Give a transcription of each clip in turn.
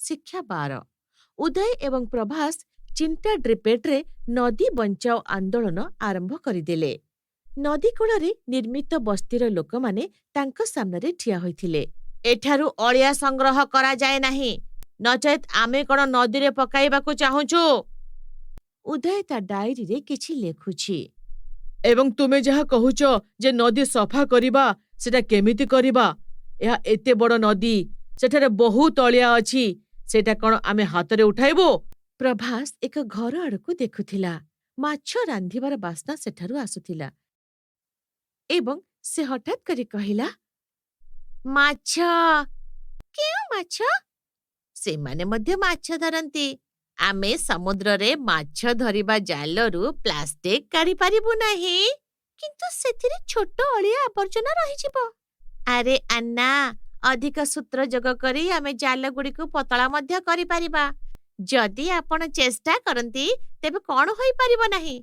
ଶିକ୍ଷା 12। ଉଦୟ ଏବଂ ପ୍ରଭାସ ଚିନ୍ତାଡ୍ରିପେଟରେ ନଦୀ ବଞ୍ଚାଅ ଆନ୍ଦୋଳନ ଆରମ୍ଭ କରିଦେଲେ। ନଦୀ କୂଳରେ ନିର୍ମିତ ବସ୍ତିର ଲୋକମାନେ ତାଙ୍କ ସାମ୍ନାରେ ଠିଆ ହୋଇଥିଲେ। ଏଠାରୁ ଅଳିଆ ସଂଗ୍ରହ କରାଯାଏ ନାହିଁ, ନଚେତ୍ ଆମେ କ'ଣ ନଦୀରେ ପକାଇବାକୁ ଚାହୁଁଛୁ? ଉଦୟ ତା ଡାଏରୀରେ କିଛି ଲେଖୁଛି। ଏବଂ ତୁମେ ଯାହା କହୁଛ ଯେ ନଦୀ ସଫା କରିବା, ସେଟା କେମିତି କରିବା? ଏହା ଏତେ ବଡ଼ ନଦୀ, ସେଠାରେ ବହୁତ ଅଳିଆ ଅଛି, ସେଇଟା କ'ଣ ଆମେ ହାତରେ ଉଠାଇବୁ? ପ୍ରଭାସ ଏକ ଘର ଆଡ଼କୁ ଦେଖୁଥିଲା। ମାଛ ରାନ୍ଧିବାର ବାସ୍ନା ସେଠାରୁ ଆସୁଥିଲା ଏବଂ ସେ ହଠାତ୍ କରି କହିଲା, ମାଛ! କେଉଁ ମାଛ? ସେମାନେ ମଧ୍ୟ ମାଛ ଧରନ୍ତି। ଆମେ ସମୁଦ୍ରରେ ମାଛ ଧରିବା ଜାଲରୁ ପ୍ଲାଷ୍ଟିକ୍ କାଢ଼ିପାରିବୁ ନାହିଁ, କିନ୍ତୁ ସେଥିରେ ଛୋଟ ଅଳିଆ ଆବର୍ଜନା ରହିଯିବ। ଆରେ ଆନ୍ନା, ଅଧିକ ସୂତ୍ର ଯୋଗ କରି ଆମେ ଜାଲଗୁଡ଼ିକୁ ପତଳା ମଧ୍ୟ କରିପାରିବା। ଯଦି ଆପଣ ଚେଷ୍ଟା କରନ୍ତି, ତେବେ କ'ଣ ହୋଇପାରିବ ନାହିଁ?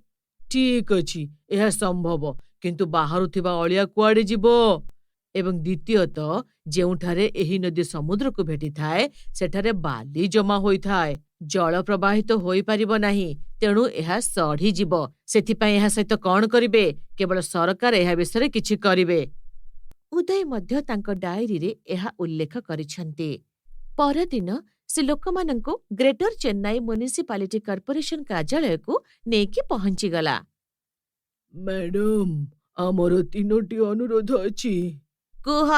ଠିକ୍ ଅଛି, ଏହା ସମ୍ଭବ, କିନ୍ତୁ ବାହାରୁଥିବା ଅଳିଆ କୁଆଡ଼େ ଯିବ? ଏବଂ ଦ୍ୱିତୀୟତଃ, ଯେଉଁଠାରେ ଏହି ନଦୀ ସମୁଦ୍ରକୁ ଭେଟିଥାଏ, ସେଠାରେ ବାଲି ଜମା ହୋଇଥାଏ। ଜଳ ପ୍ରବାହିତ ହୋଇପାରିବ ନାହିଁ, ତେଣୁ ଏହା ସଢ଼ିଯିବ। ସେଥିପାଇଁ ଏହା ସହିତ କ'ଣ କରିବେ? କେବଳ ସରକାର ଏହା ବିଷୟରେ କିଛି କରିବେ। ଉଦୟ ମଧ୍ୟ ତାଙ୍କ ଡାଏରୀରେ ଏହା ଉଲ୍ଲେଖ କରିଛନ୍ତି। ପରଦିନ ସେ ଲୋକମାନଙ୍କୁ ଗ୍ରେଟର ଚେନ୍ନାଇ ମ୍ୟୁନିସିପାଲିଟି କର୍ପୋରେସନ କାର୍ଯ୍ୟାଳୟକୁ ନେଇକି ପହଞ୍ଚିଗଲା। ମ୍ୟାଡାମ, ଆମର ତିନୋଟି ଅନୁରୋଧ ଅଛି। କୁହ।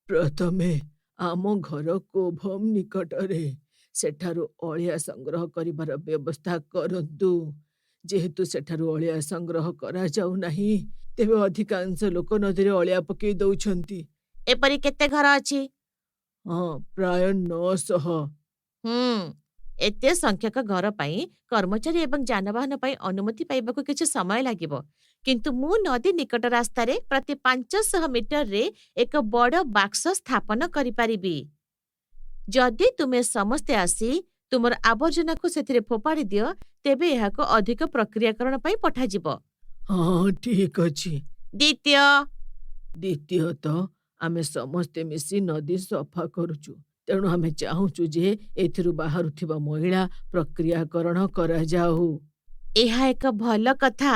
ପ୍ରଥମେ, ଆମ ଘର କୋଭମ୍ ନିକଟରେ। ସେଠାରୁ ଅଳିଆ ସଂଗ୍ରହ କରିବାର ବ୍ୟବସ୍ଥା କରନ୍ତୁ। ଯେହେତୁ ସେଠାରୁ ଅଳିଆ ସଂଗ୍ରହ କରାଯାଉ ନାହିଁ, ତେବେ ଅଧିକାଂଶ ଲୋକ ନଦୀରେ ଅଳିଆ ପକେଇ ଦଉଛନ୍ତି। ଏପରି କେତେ ଘର ଅଛି? ହଁ, ପ୍ରାୟ 900। ହୁଁ, ଏତେ ସଂଖ୍ୟକ ଘର ପାଇଁ କର୍ମଚାରୀ ଏବଂ ଯାନବାହନ ପାଇଁ ଅନୁମତି ପାଇବାକୁ କିଛି ସମୟ ଲାଗିବ। କିନ୍ତୁ ମୁଁ ନଦୀ ନିକଟ ରାସ୍ତାରେ ପ୍ରତି 500 ମିଟରରେ ଏକ ବଡ଼ ବାକ୍ସ ସ୍ଥାପନ କରିପାରିବି। ଯଦି ତୁମେ ସମସ୍ତେ ଆସି ତୁମର ଆବର୍ଜନାକୁ ସେଥିରେ ଫୋପାଡ଼ି ଦିଅ, ତେବେ ଏହାକୁ ଅଧିକ ପ୍ରକ୍ରିୟାକରଣ ପାଇଁ ପଠାଯିବ। ହଁ, ଠିକ୍ ଅଛି। ଦ୍ୱିତୀୟ, ଦ୍ୱିତୀୟତଃ, ଆମେ ସମସ୍ତେ ମିଶି ନଦୀ ସଫା କରୁଛୁ, ତେଣୁ ଆମେ ଚାହୁଁଛୁ ଯେ ଏଥିରୁ ବାହାରୁଥିବା ମଇଳା ପ୍ରକ୍ରିୟାକରଣ କରାଯାଉ। ଏହା ଏକ ଭଲ କଥା।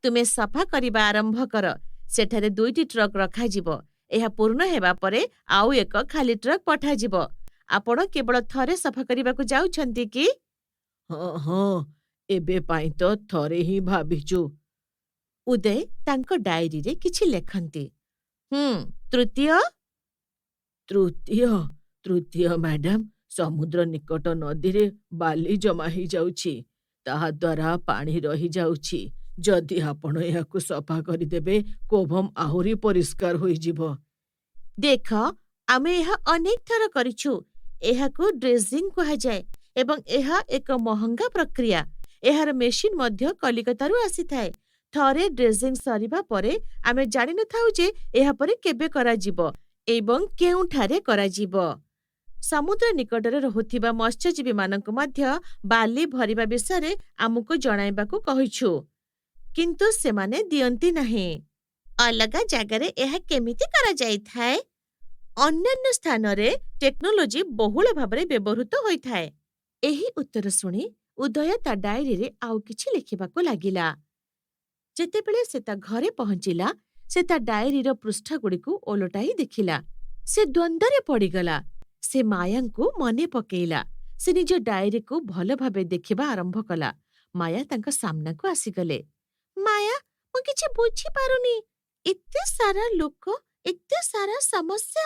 ତୁମେ ସଫା କରିବା ଆରମ୍ଭ କର। ସେଠାରେ ଦୁଇଟି ଟ୍ରକ୍ ରଖାଯିବ। ଏହା ପୂର୍ଣ୍ଣ ହେବା ପରେ ଆଉ ଏକ ଖାଲି ଟ୍ରକ୍ ପଠାଯିବ। ଆପଣ କେବଳ ଥରେ ସଫା କରିବାକୁ ଯାଉଛନ୍ତି କି? ହଁ ହଁ, ଏବେ ପାଇଁ ତ ଥରେ ହିଁ ଭାବିଛୁ। ଉଦୟ ତାଙ୍କ ଡାଏରୀରେ କିଛି ଲେଖନ୍ତି। ହୁଁ, ତୃତୀୟ? ତୃତୀୟ, ତୃତୀୟ ମ୍ୟାଡାମ, ସମୁଦ୍ର ନିକଟ ନଦୀରେ ବାଲି ଜମା ହେଇଯାଉଛି। ତାହାଦ୍ୱାରା ପାଣି ରହିଯାଉଛି। ଯଦି ଆପଣ ଏହାକୁ ସଫା କରିଦେବେ, କୋଭମ୍ ଆହୁରି ପରିଷ୍କାର ହୋଇଯିବ। ଦେଖ, ଆମେ ଏହା ଅନେକ ଥର କରିଛୁ। ଏହାକୁ ଡ୍ରେଜିଂ କୁହାଯାଏ ଏବଂ ଏହା ଏକ ମହଙ୍ଗା ପ୍ରକ୍ରିୟା। ଏହାର ମେସିନ୍ ମଧ୍ୟ କଲିକତାରୁ ଆସିଥାଏ। ଥରେ ଡ୍ରେଜିଂ ସରିବା ପରେ ଆମେ ଜାଣିନଥାଉ ଯେ ଏହାପରେ କେବେ କରାଯିବ ଏବଂ କେଉଁଠାରେ କରାଯିବ। ସମୁଦ୍ର ନିକଟରେ ରହୁଥିବା ମତ୍ସ୍ୟଜୀବୀମାନଙ୍କୁ ମଧ୍ୟ ବାଲି ଭରିବା ବିଷୟରେ ଆମକୁ ଜଣାଇବାକୁ କହିଛୁ, କିନ୍ତୁ ସେମାନେ ଦିଅନ୍ତି ନାହିଁ। ଅଲଗା ଜାଗାରେ ଏହା କେମିତି କରାଯାଇଥାଏ? ଅନ୍ୟାନ୍ୟ ସ୍ଥାନରେ ଟେକ୍ନୋଲୋଜି ବହୁଳ ଭାବରେ ବ୍ୟବହୃତ ହୋଇଥାଏ। ଏହି ଉତ୍ତର ଶୁଣି ଉଦୟ ତା ଡାଏରୀରେ ଆଉ କିଛି ଲେଖିବାକୁ ଲାଗିଲା। ଯେତେବେଳେ ସେ ତା ଘରେ ପହଞ୍ଚିଲା, ସେ ତା ଡାଏରୀର ପୃଷ୍ଠାଗୁଡ଼ିକୁ ଓଲଟାଇ ଦେଖିଲା। ସେ ଦ୍ୱନ୍ଦ୍ୱରେ ପଡ଼ିଗଲା। ସେ ମାୟାଙ୍କୁ ମନେ ପକେଇଲା। ସେ ନିଜ ଡାଏରୀକୁ ଭଲ ଭାବେ ଦେଖିବା ଆରମ୍ଭ କଲା। ମାୟା ତାଙ୍କ ସାମ୍ନାକୁ ଆସିଗଲେ। ମାୟା, ମୁଁ କିଛି ବୁଝିପାରୁନି। ଏତେ ସାରା ଲୋକ, ଏତେ ସାରା ସମସ୍ୟା।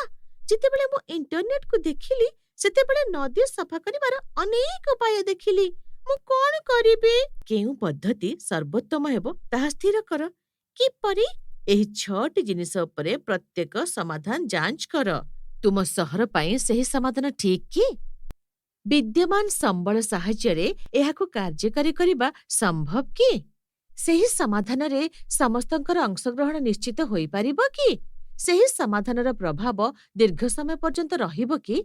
ଯେତେବେଳେ ମୁଁ ଇଣ୍ଟରନେଟକୁ ଦେଖିଲି, ସେତେବେଳେ ନଦୀ ସଫା କରିବାର ଅନେକ ଉପାୟ ଦେଖିଲି। ମୁଁ କ'ଣ କରିବି? କେଉଁ ପଦ୍ଧତି ସର୍ବୋତ୍ତମ ହେବ ତାହା ସ୍ଥିର କର। କିପରି? ଏହି ଛଅଟି ଜିନିଷ ଉପରେ ପ୍ରତ୍ୟେକ ସମାଧାନ ଯାଞ୍ଚ କର। ତୁମ ସହର ପାଇଁ ସେହି ସମାଧାନ ଠିକ୍ କି? ବିଦ୍ୟମାନ ସମ୍ବଳ ସାହାଯ୍ୟରେ ଏହାକୁ କାର୍ଯ୍ୟକାରୀ କରିବା ସମ୍ଭବ କି? ସେହି ସମାଧାନରେ ସମସ୍ତଙ୍କର ଅଂଶଗ୍ରହଣ ନିଶ୍ଚିତ ହୋଇପାରିବ କି? ସେହି ସମାଧାନର ପ୍ରଭାବ ଦୀର୍ଘ ସମୟ ପର୍ଯ୍ୟନ୍ତ ରହିବ କି?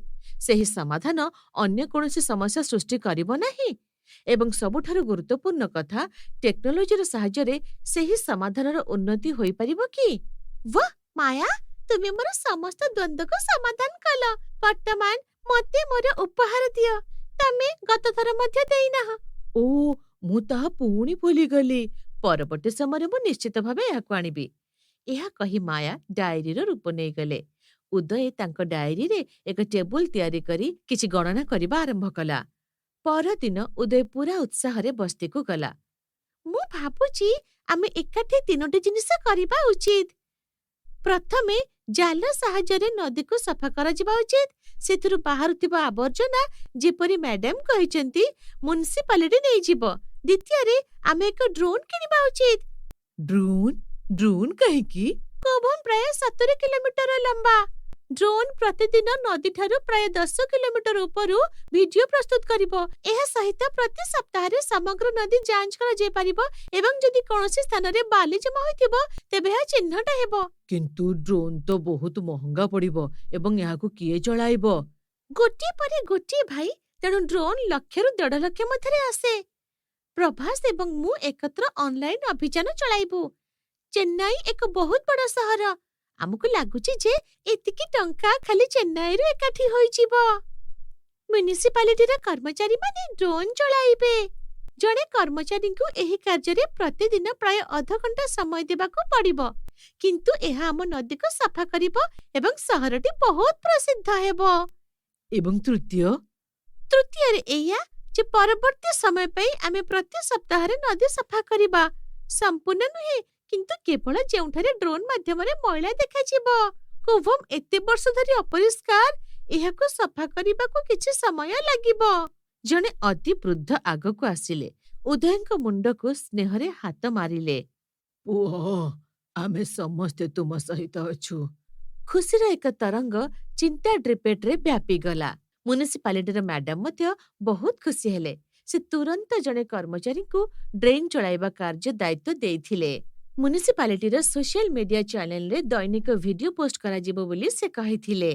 ସେହି ସମାଧାନ ଅନ୍ୟ କୌଣସି ସମସ୍ୟା ସୃଷ୍ଟି କରିବ ନାହିଁ? ଏବଂ ସବୁଠାରୁ ଗୁରୁତ୍ୱପୂର୍ଣ୍ଣ କଥା, ଟେକ୍ନୋଲୋଜିର ସାହାଯ୍ୟରେ ସେହି ସମାଧାନର ଉନ୍ନତି ହୋଇପାରିବ କି? ବାଃ, ମାୟା, ତୁମେ ମୋର ସମସ୍ତ ଦ୍ୱନ୍ଦ୍ୱକୁ ସମାଧାନ କଲ। ବର୍ତ୍ତମାନ ମୋତେ ମୋର ଉପହାର ଦିଅ। ତମେ ଗତଥର ମଧ୍ୟ ଦେଇନାହଁ। ଓ, ମୁଁ ତାହା ପୁଣି ଭୁଲିଗଲି। ପରବର୍ତ୍ତୀ ସମୟରେ ମୁଁ ନିଶ୍ଚିତ ଭାବେ ଏହାକୁ ଆଣିବି। ଏହା କହି ମାୟା ଡାଏରୀର ରୂପ ନେଇଗଲେ। ଉଦୟ ତାଙ୍କ ଡାଏରୀରେ ଏକ ଟେବୁଲ ତିଆରି କରି କିଛି ଗଣନା କରିବା ଆରମ୍ଭ କଲା। ପରଦିନ ଉଦୟ ପୂରା ଉତ୍ସାହରେ ବସ୍ତିକୁ ଗଲା। ମୁଁ ଭାବୁଛି ଆମେ ଏକାଠି ତିନୋଟି ଜିନିଷ କରିବା ଉଚିତ। ପ୍ରଥମେ, ଜାଲ ସାହାଯ୍ୟରେ ନଦୀକୁ ସଫା କରାଯିବା ଉଚିତ। ସେଥିରୁ ବାହାରୁଥିବା ଆବର୍ଜନା, ଯେପରି ମ୍ୟାଡାମ୍ କହିଛନ୍ତି, ମ୍ୟୁନିସିପାଲିଟି ନେଇଯିବ। ଦ୍ୱିତୀୟରେ, ଆମେ ଏକ ଡ୍ରୋନ୍ କିଣିବା ଉଚିତ। ଡ୍ରୋନ୍? ଡ୍ରୋନ୍ କାହିଁକି? କୋଭମ୍ ପ୍ରାୟ 70 କିଲୋମିଟର ଲମ୍ବା। ଡ୍ରୋନ୍ ପ୍ରତିଦିନ ନଦୀଠାରୁ ପ୍ରାୟ 10 କିଲୋମିଟର ଉପରୁ ଭିଡିଓ ପ୍ରସ୍ତୁତ କରିବ। ଏହା ସହିତ ପ୍ରତି ସପ୍ତାହରେ ସମଗ୍ର ନଦୀ ଯାଞ୍ଚ କରାଯାଇପାରିବ ଏବଂ ଯଦି କୌଣସି ସ୍ଥାନରେ ବାଲି ଜମା ହୋଇଥିବ, ତେବେ ଏହା ଚିହ୍ନଟ ହେବ। କିନ୍ତୁ ଡ୍ରୋନ୍ ତ ବହୁତ ମହଙ୍ଗା ପଡ଼ିବ ଏବଂ ଏହାକୁ କିଏ ଚଳାଇବ? ଗୋଟିଏ ପରେ ଗୋଟିଏ, ଭାଇ। ତେଣୁ ଡ୍ରୋନ୍ ଲକ୍ଷେରୁ 1.5 ଲକ୍ଷ ମଧ୍ୟରେ ଆସେ। ପ୍ରଭାସ ଏବଂ ମୁଁ ଏକତ୍ର ଅନଲାଇନ୍ ଅଭିଯାନ ଚଳାଇବୁ। ଚେନ୍ନାଇ ଏକ ବହୁତ ବଡ଼ ସହର। ଆମକୁ ଲାଗୁଛି ଯେ ଏତିକି ଟଙ୍କା ଖାଲି ଚେନ୍ନାଇରୁ ଏକାଠି ହୋଇଯିବ। ମ୍ୟୁନିସିପାଲିଟିର କର୍ମଚାରୀମାନେ ଡ୍ରୋନ୍ ଚଳାଇବେ। ଜଣେ କର୍ମଚାରୀଙ୍କୁ ଏହି କାର୍ଯ୍ୟରେ ପ୍ରତିଦିନ ପ୍ରାୟ ଅଧ ଘଣ୍ଟା ସମୟ ଦେବାକୁ ପଡ଼ିବ, କିନ୍ତୁ ଏହା ଆମ ନଦୀକୁ ସଫା କରିବ ଏବଂ ସହରଟି ବହୁତ ପ୍ରସିଦ୍ଧ ହେବ। ଏବଂ ତୃତୀୟ? ତୃତୀୟରେ ଏଇଆ ଯେ ପରବର୍ତ୍ତୀ ସମୟ ପାଇଁ ଆମେ ପ୍ରତି ସପ୍ତାହରେ ନଦୀ ସଫା କରିବା। ସମ୍ପୂର୍ଣ୍ଣ ନୁହେଁ, କିନ୍ତୁ କେବଳ ଯେଉଁଠାରେ ଡ୍ରୋନ୍ ମାଧ୍ୟମରେ ମଇଳା ଦେଖାଯିବ। କୋଭମ୍ ଏତେ ବର୍ଷ ଧରି ଅପରିଷ୍କାର, ଏହାକୁ ସଫା କରିବାକୁ କିଛି ସମୟ ଲାଗିବ। ଜଣେ ଅତି ବୃଦ୍ଧ ଆଗକୁ ଆସିଲେ। ଉଦୟଙ୍କ ମୁଣ୍ଡକୁ ସ୍ନେହରେ ହାତ ମାରିଲେ। ପୁଅ, ଆମେ ସମସ୍ତେ ତୁମ ସହିତ ଅଛୁ। ଖୁସିର ଏକ ତରଙ୍ଗ ଚିନ୍ତାଡ୍ରିପେଟରେ ବ୍ୟାପିଗଲା। ମ୍ୟୁନିସିପାଲିଟିର ମ୍ୟାଡାମ୍ ମଧ୍ୟ ବହୁତ ଖୁସି ହେଲେ। ସେ ତୁରନ୍ତ ଜଣେ କର୍ମଚାରୀଙ୍କୁ ଡ୍ରେନ୍ ଚଳାଇବା କାର୍ଯ୍ୟ ଦାୟିତ୍ୱ ଦେଇଥିଲେ। ମ୍ୟୁନିସିପାଲିଟିର ସୋସିଆଲ ମିଡିଆ ଚ୍ୟାନେଲରେ ଦୈନିକ ଭିଡିଓ ପୋଷ୍ଟ କରାଯିବ ବୋଲି ସେ କହିଥିଲେ।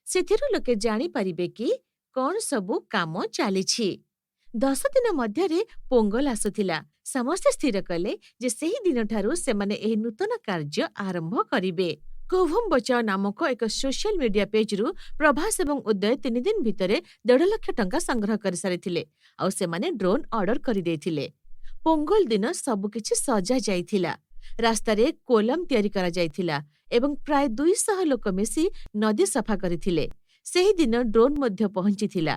ସେଥିରୁ ଲୋକେ ଜାଣିପାରିବେ କି କ'ଣ ସବୁ କାମ ଚାଲିଛି। 10 ଦିନ ମଧ୍ୟରେ ପୋଙ୍ଗଲ ଆସୁଥିଲା। ସମସ୍ତେ ସ୍ଥିର କଲେ ଯେ ସେହି ଦିନଠାରୁ ସେମାନେ ଏହି ନୂତନ କାର୍ଯ୍ୟ ଆରମ୍ଭ କରିବେ। କୋଭମ୍ ବଚାଓ ନାମକ ଏକ ସୋସିଆଲ ମିଡିଆ ପେଜରୁ ପ୍ରଭାସ ଏବଂ ଉଦୟ 3 ଦିନ ଭିତରେ 1.5 ଲକ୍ଷ ଟଙ୍କା ସଂଗ୍ରହ କରିସାରିଥିଲେ, ଆଉ ସେମାନେ ଡ୍ରୋନ୍ ଅର୍ଡର କରିଦେଇଥିଲେ। ପୋଙ୍ଗଲ ଦିନ ସବୁକିଛି ସଜା ଯାଇଥିଲା। ରାସ୍ତାରେ କୋଲମ୍ ତିଆରି କରାଯାଇଥିଲା ଏବଂ ପ୍ରାୟ 200 ଲୋକ ମିଶି ନଦୀ ସଫା କରିଥିଲେ। ସେହିଦିନ ଡ୍ରୋନ୍ ମଧ୍ୟ ପହଞ୍ଚିଥିଲା।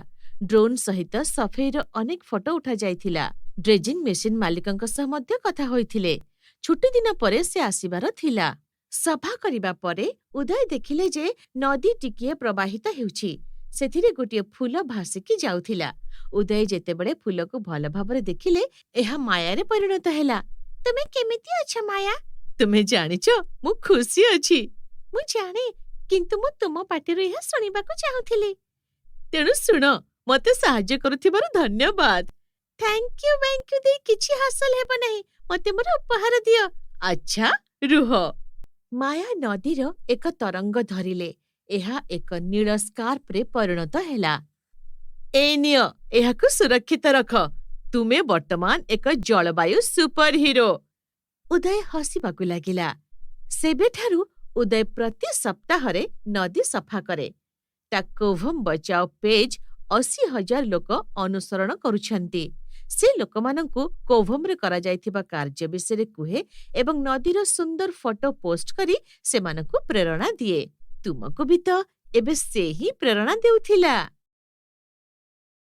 ଡ୍ରୋନ୍ ସହିତ ସଫେଇର ଅନେକ ଫଟୋ ଉଠାଯାଇଥିଲା। ଡ୍ରେଜିଂ ମେସିନ୍ ମାଲିକଙ୍କ ସହ ମଧ୍ୟ କଥା ହୋଇଥିଲେ। ଛୁଟିଦିନ ପରେ ସେ ଆସିବାର ଥିଲା। ସଫା କରିବା ପରେ ଉଦୟ ଦେଖିଲେ ଯେ ନଦୀ ଟିକିଏ ପ୍ରବାହିତ ହେଉଛି। ସେଥିରେ ଗୋଟିଏ ଫୁଲ ଭାସିକି ଯାଉଥିଲା। ଉଦୟ ଯେତେବେଳେ ଫୁଲକୁ ଭଲ ଭାବରେ ଦେଖିଲେ, ଏହା ମାୟାରେ ପରିଣତ ହେଲା। ତୁମେ କେମିତି ଅଛ, ମାୟା? ତୁମେ ଜାଣିଛ, ମୁଁ ଖୁସି ଅଛି। ମୁଁ ଜାଣେ, କିନ୍ତୁ ମୁଁ ତୁମ ପାଟିରୁ ଏହା ଶୁଣିବାକୁ ଚାହୁଁଥିଲି। ତେଣୁ ଶୁଣ, ମୋତେ ସାହାଯ୍ୟ କରୁଥିବାରୁ ଧନ୍ୟବାଦ। Thank you ବ୍ୟାଙ୍କ you ଦେଇ କିଛି ହାସଲ ହେବ ନାହିଁ। ମୋତେ ମୋର ଉପହାର ଦିଅ। ଆଚ୍ଛା, ରୁହ। ମାୟା ନଦୀର ଏକ ତରଙ୍ଗ ଧରିଲେ। ଏହା ଏକ ନୀଳ ସ୍କାର୍ଫରେ ପରିଣତ ହେଲା। ଏଇ ନିଅ, ଏହାକୁ ସୁରକ୍ଷିତ ରଖ। ତୁମେ ବର୍ତ୍ତମାନ ଏକ ଜଳବାୟୁ ସୁପରହିରୋ। ଉଦୟ ହସିବାକୁ ଲାଗିଲା। ସେବେଠାରୁ ଉଦୟ ପ୍ରତି ସପ୍ତାହରେ ନଦୀ ସଫା କରେ। ତା କୋଭମ୍ ବଚାଓ ପେଜ୍ 80,000 ଲୋକ ଅନୁସରଣ କରୁଛନ୍ତି। ସେ ଲୋକମାନଙ୍କୁ କୋଭମ୍‌ରେ କରାଯାଇଥିବା କାର୍ଯ୍ୟ ବିଷୟରେ କୁହେ ଏବଂ ନଦୀର ସୁନ୍ଦର ଫଟୋ ପୋଷ୍ଟ କରି ସେମାନଙ୍କୁ ପ୍ରେରଣା ଦିଏ। ତୁମକୁ ବି ତ ଏବେ ସେ ହିଁ ପ୍ରେରଣା ଦେଉଥିଲା।